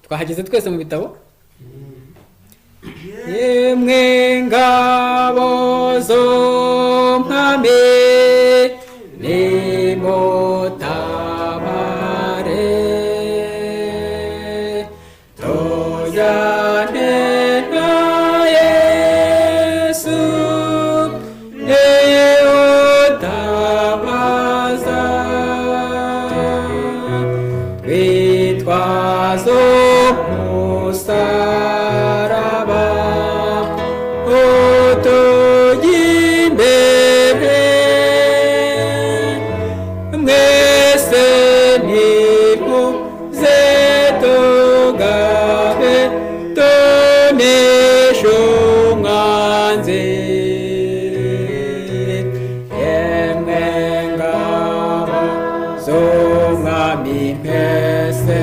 Twahageze twese mu bitabo. Yemwe ngabo z'umwami nimutabare, tujyane na Yesu niwe utabaza, twitwaze umusaraba utujya imbere, mwese nimuze tugabe tuneshe umwanzi. Yemwe ngabo z'umwami mwese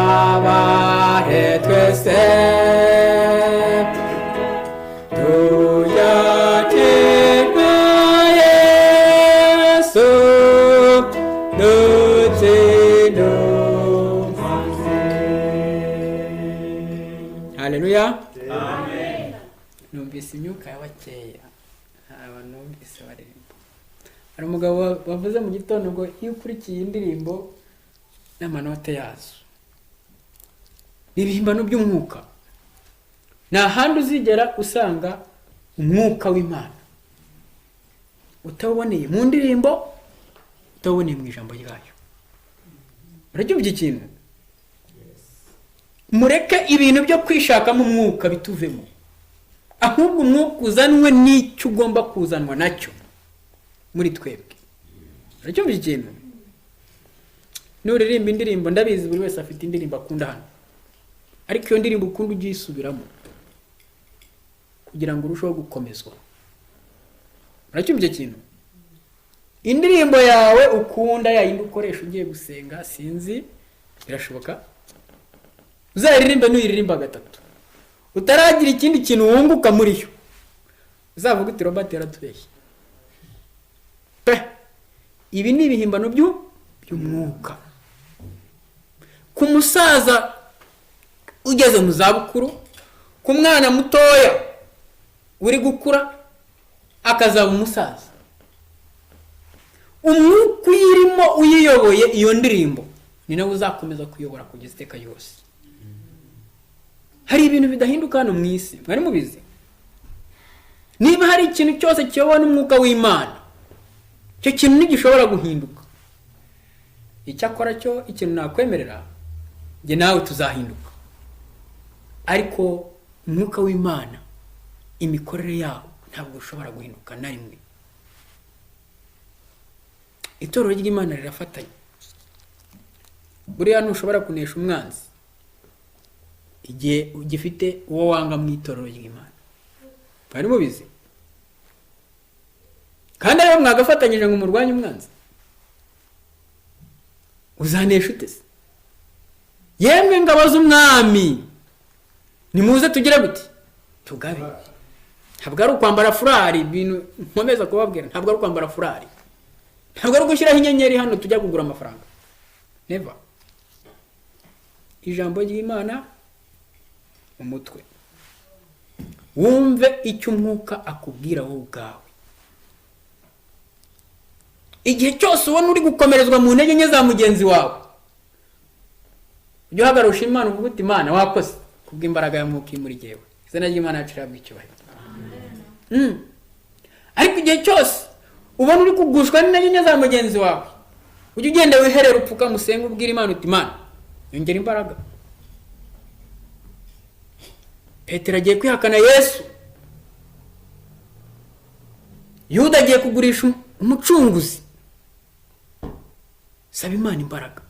tutabare twese, tujyane na Yesu dutsinde umwanzi. Haleluya. Numvise imyuka y'abakeya, abantu numvise baririmba. Hari umugabo wavuze mu gitondo ngo iyo ukurikiye indirimbo n'amanote yazo ni ibihimbano by'umwuka, nta handi uzigera usanga umwuka w'Imana utawuboneye mu ndirimbo, utawuboneye mu ijambo ryayo. Uracyumva iki kintu? Mureke ibintu byo kwishakamo umwuka bituvemo, ahubwo umwuka uzanwe n'icyo ugomba kuzanwa nacyo muri twebwe. Uracyumva iki kintu? Nuririmba indirimbo, ndabizi buri wese afite indirimbo akunda hano, ariko iyo ndirimbo ukunda ujye uyisubiramo kugira ngo urusheho gukomezwa. Uracyumva icyo kintu? Indirimbo yawe ukunda, yayindi ukoresha ugiye gusenga, sinzi, birashoboka uzayiririmbe. Nuyiririmba gatatu utaragira ikindi kintu wunguka muri yo, uzavuga uti Robert yaratubeshye pe. Ibi ni ibihimbano by'umwuka. Ku musaza ugeze mu zabukuru, ku mwana mutoya uri gukura akazaba umusaza, umwuka uyirimo uyiyoboye iyo ndirimbo ni nawe uzakomeza kuyobora kugeza iteka yose. Hari ibintu bidahinduka hano mu isi, mwari mubizi? Niba hari ikintu cyose kiyobowe n'umwuka w'Imana, icyo kintu ntigishobora guhinduka. Icyakora cyo ikintu nakwemerera, njye nawe tuzahinduka, ariko umwuka w'Imana imikorere yawo ntabwo ushobora guhinduka na rimwe. Itorero ry'Imana rirafatanya. Buriya ntushobora kunesha umwanzi igihe ugifite uwo wanga mu itorero ry'Imana. Mwari mubizi? Kandi aribo mwagafatanyije ngo murwanye umwanzi, uzanesha ute se? Yemwe ngabo z'umwami, nimuze tugire gute? Tugabe. Ntabwo ari ukwambara furari, ibintu nkomeza kubabwira, ntabwo ari ukwambara furari, ntabwo ari ugushyiraho inyenyeri hano tujya kugura amafaranga, never. Ijambo ry'Imana umutwe, wumve icyo umwuka akubwira wowe ubwawe. Igihe cyose ubona uri gukomerezwa mu ntege nke za mugenzi wawe, ujye uhagarara ushima Imana, uvuga uti Imana wakoze kubw'imbaraga ya mwuka iri muri jyewe. Izina ry'Imana yacu rihabwa icyubahiro. Ariko igihe cyose ubona uri kugushwa n'intege nke za mugenzi wawe, ujye ugenda wiherera, upfuka musenge, ubwira Imana uti Imana yongera imbaraga. Petero agiye kwihakana Yesu, Yuda agiye kugurisha umucunguzi. Saba Imana imbaraga,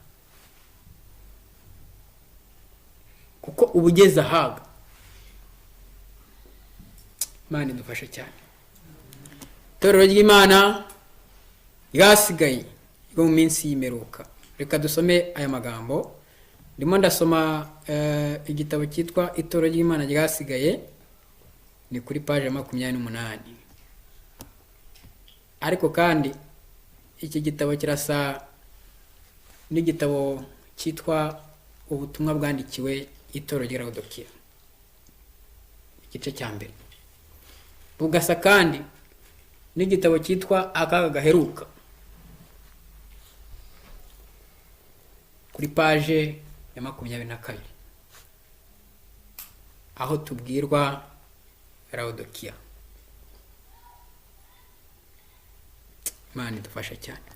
kuko uba ugeze ahaga. Imana idufashe cyane. Itorero ry'Imana ryasigaye ryo mu minsi y'imperuka, reka dusome aya magambo. Ndimo ndasoma igitabo cyitwa Itorero ry'Imana ryasigaye, ni kuri paje 28. Ariko kandi Iki gitabo kirasa n'igitabo cyitwa Ubutumwa bwandikiwe itorero ry'i Laodikiya, igice cya mbere. Bugasa kandi n'igitabo cyitwa Akaga gaheruka, kuri paje ya 22, aho tubwirwa Laodikiya. Imana idufasha cyane.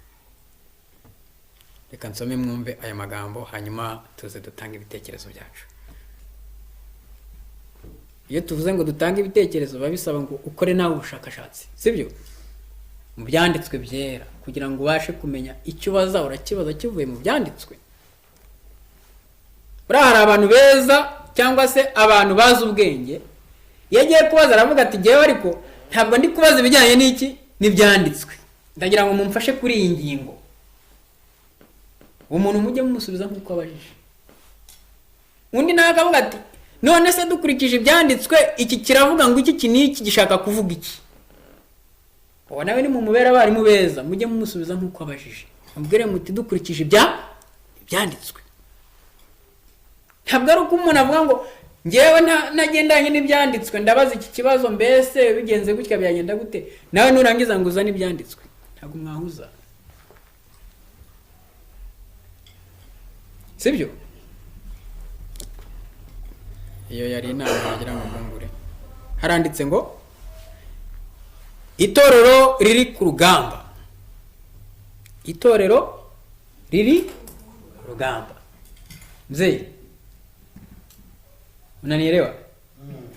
Reka nsome mwumve aya magambo, hanyuma tuze dutange ibitekerezo byacu. Iyo tuvuze ngo dutange ibitekerezo, biba bisaba ngo ukore nawe ubushakashatsi, sibyo? Mu byanditswe byera, kugira ngo ubashe kumenya icyo ubaza, urakibaza kivuye mu byanditswe. Buriya hari abantu beza cyangwa se abantu bazi ubwenge, iyo agiye kubaza aravuga ati jyewe ariko ntabwo ndi kubaza ibijyanye n'iki, n'ibyanditswe, ndagira ngo mumfashe kuri iyi ngingo. Umuntu mujye mumusubiza nk'uko abajije. Undi nawe akavuga ati none se dukurikije ibyanditswe, iki kiravuga ngo iki n'iki gishaka kuvuga iki. Uwo nawe ni mumubera abarimu beza, mujye mumusubiza nk'uko abajije, mubwire muti dukurikije ibyanditswe. Ntabwo ari uko umuntu avuga ngo njyewe nagendanye n'ibyanditswe, ndabaza iki kibazo, mbese bigenze gutya byagenda gute, nawe nurangiza ngo uzane ibyanditswe, ntabwo mwahuza, sibyo? Iyo yari inama wagira ngo mbungure. Haranditse ngo itorero riri ku rugamba, itorero riri ku rugamba. Mzee, unanielewa?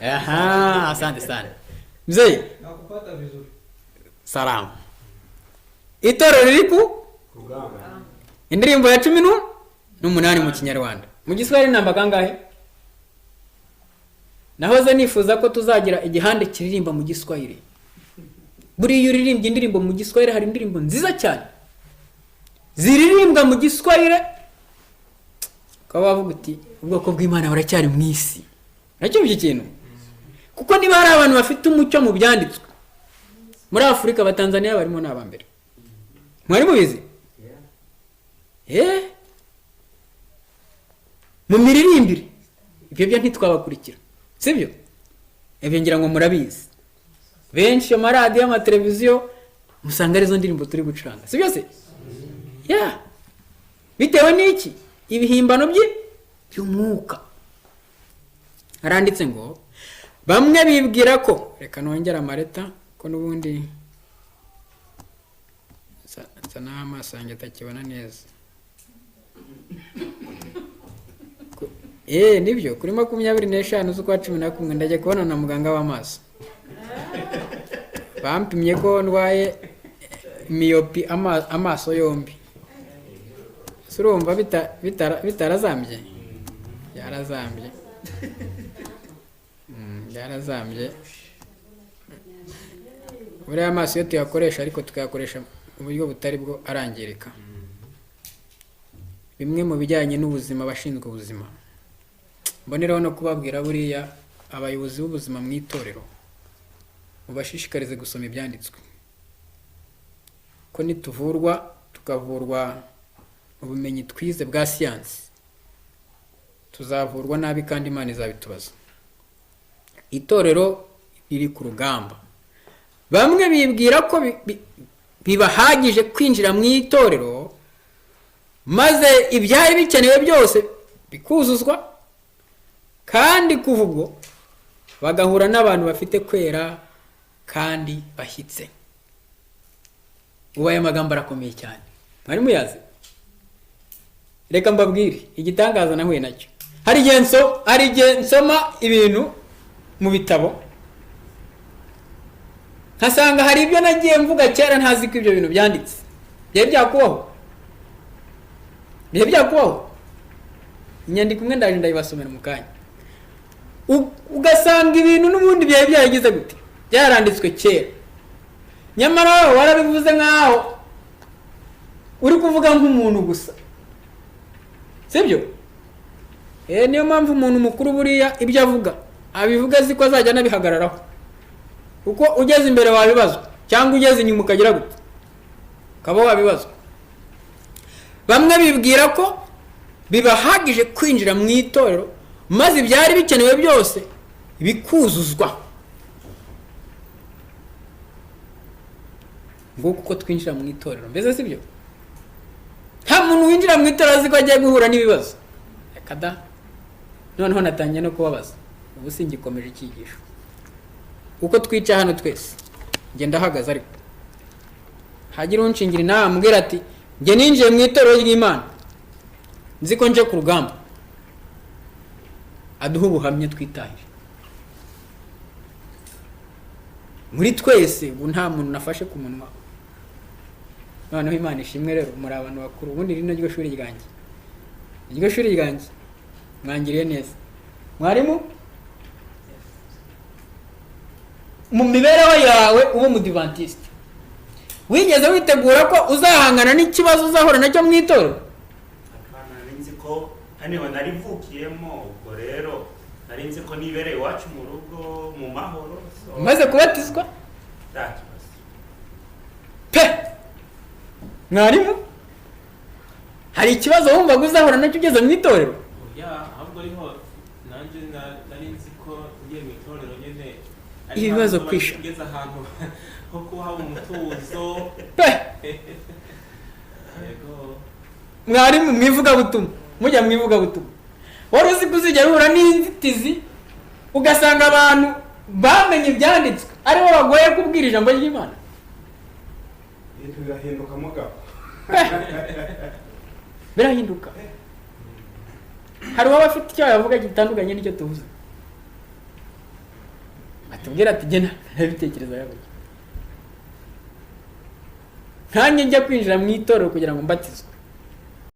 Aha, asante sana mzee. Nakupata vizuri. Salamu. Itorero riri ku Rugamba. Indirimbo ya 18 mu Kinyarwanda. Mu Giswahili namba kangahe? Nahoze nifuza ko tuzagira igihande kiririmba mu Giswahili. Buriya uririmbye indirimbo mu Giswahili, hari indirimbo nziza cyane ziririmbwa mu Giswahili, ukaba wavuga uti ubwoko bw'Imana buracyari mu isi. Uracyumva iki kintu? Kuko niba hari abantu bafite umucyo mu byanditswe muri Afurika, Abatanzaniya barimo ni abambere. Mwari mubizi? Mu miririmbire ibyo byo ntitwabakurikira, sibyo? Ibyo ngira ngo murabizi. Benshi amaradiyo, amateleviziyo, musanga arizo ndirimbo turi gucuranga, sibyo se? Yeah. Bitewe n'iki? Ibihimbano bye by'umwuka. Haranditse ngo bamwe bibwira ko, reka nongere amareta ko n'ubundi nsa n'amaso yanjye atakibona neza. Nibyo, kuri 25 z'ukwa 11 ndajya kubona na muganga w'amaso. Bampimye ko ndwaye miyopi amaso yombi. Urumva bitarazambye? Byarazambye. Byarazambye. Buriya amaso iyo tuyakoresha ariko tukayakoresha mu buryo butari bwo arangirika. Bimwe mu bijyanye n'ubuzima, abashinzwe ubuzima, mboneraho no kubabwira buriya abayobozi b'ubuzima mu itorero, mubashishikarize gusoma ibyanditswe, ko nituvurwa tukavurwa ubumenyi twize bwa siyansi, tuzavurwa nabi kandi Imana izabitubaza. Itorero riri ku rugamba. Bamwe bibwira ko bibahagije kwinjira mu itorero, maze ibyari bikenewe byose bikuzuzwa, kandi kuva ubwo bagahura n'abantu bafite kwera kandi bashyitse. Ubu aya magambo arakomeye cyane, mwari muyazi? Reka mbabwire igitangaza nahuye nacyo. Hari igihe nsoma ibintu mu bitabo, nkasanga hari ibyo nagiye mvuga kera ntazi ko ibyo bintu byanditse. Byari byakubaho? Byari byakubaho? Inyandiko imwe ndaje ndayibasomera mu kanya. Ugasanga ibintu n'ubundi byari byaragize gute, byaranditswe kera, nyamara wowe warabivuze nkaho uri kuvuga nk'umuntu gusa, sibyo? Niyo mpamvu umuntu mukuru buriya ibyo avuga abivuga azi ko azajya anabihagararaho, kuko ugeze imbere wabibazwa, cyangwa ugeze inyuma ukagira gute, Ukaba wabibazwa. Bamwe bibwira ko bibahagije kwinjira mu itorero, maze ibyari bikenewe byose bikuzuzwa. Nguko uko twinjira mu itorero. Mbese si byo? Nta muntu winjira mu itorero azi ko agiye guhura n'ibibazo. Reka da. Noneho natangiye no kubabaza, ubu singikomeje icyigisho. Uko twica hano twese, njye ndahagaze, ariko hagira unshingira inama ambwira ati njye ninjiye mu itorero ry'Imana nzi ko nje ku rugamba, aduhe ubuhamya twitahire. Muri twese ubu nta muntu nafashe ku munwa. Noneho Imana ishimwe rero, muri abantu bakuru. Ubundi rino ryo shuri ryanjye, iryo shuri ryanjye mwangiriye neza. Mwarimu, mu mibereho yawe uba umudivantiste, wigeze witegura ko uzahangana n'ikibazo uzahura nacyo mu itorero? Nari nzi ko hano narivukiyemo, ubwo rero nari nzi ko nibereye iwacu mu rugo mu mahoro. Umaze kubatizwa Nta kibazo pe. Mwarimu, hari ikibazo wumvaga uzahura nacyo ugeze mu itorero? Oya, ahubwo ariho nanjye nari nzi ko ngiye mu itorero nyine ibibazo kwisha ngeze ahantu ho kuba umutuzo pe. Yego. Mwarimu, mu ivugabutumwa, mujya mu ivugabutumwa, wari uzi ko uzigera uhura n'inzitizi, ugasanga abantu bamenye ibyanditswe aribo bagoye kubwira ijambo ry'Imana? Ibintu birahinduka mugabo. Birahinduka. Hari uwaba afite icyo yavuga gitandukanye n'icyo tuvuze, atubwira ati gena ntabitekerezo yawe. Nkanjye njya kwinjira mu itorero kugira ngo mbatizwe,